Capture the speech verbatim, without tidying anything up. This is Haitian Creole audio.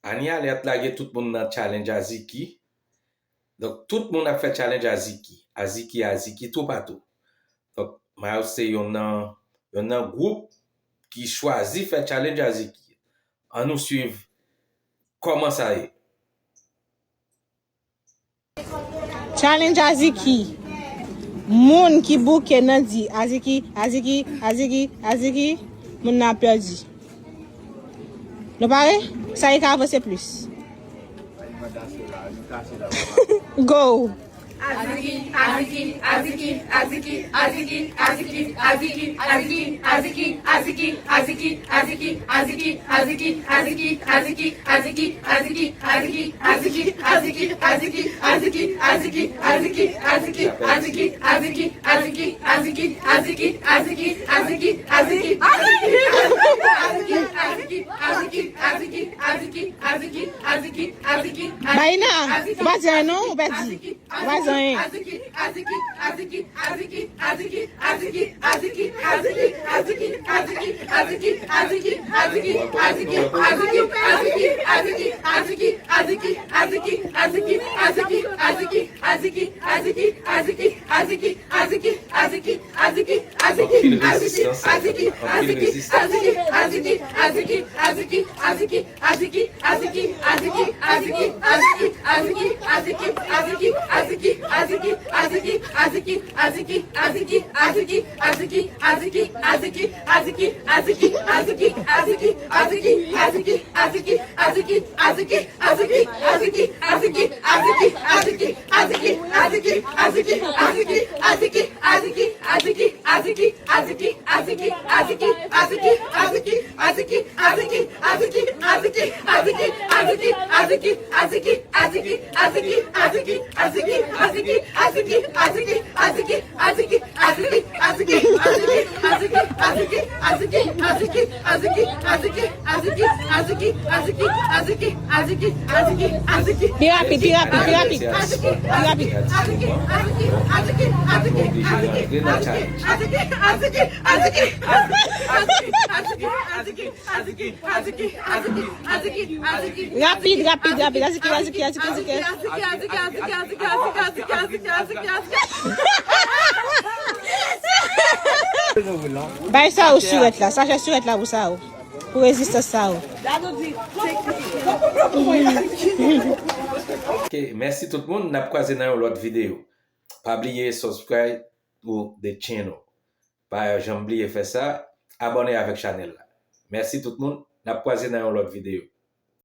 Ania Alerte lage tout moun nan challenge Aziki. Donk, tout moun ap fè challenge Aziki. Aziki, Aziki, toupatou. Donk, Miles se yon nan, yon nan gwoup ki chwazi fè challenge Aziki. Ann nou swiv kòman sa ye. Challenge Aziki. Moun ki bouke nan di Aziki, Aziki, Aziki, Aziki, moun nan ap pèdi. Nou pare? Sa ki ka avanse plis. Go! Bayina, ou pa di anyen non, ou pa di. Ou pa di anyen. Anpil rezistans, anpil rezistans. Pi rapid, pi rapid, pi rapid. Pi rapid. Rapid, rapid, rapid. Aziki, aziki, aziki, aziki. Bay sa yo sirèt la, sachè sirèt la pou sa yo. Pou rezistans sa yo. Ok, mèsi tout moun, n ap kwaze nan yon lòt videyo. Pa bliye subscribe to the channel. Pa janm bliye fè sa, abòne avèk chanèl la. Mèsi tout moun, n ap kwaze nan yon lòt videyo.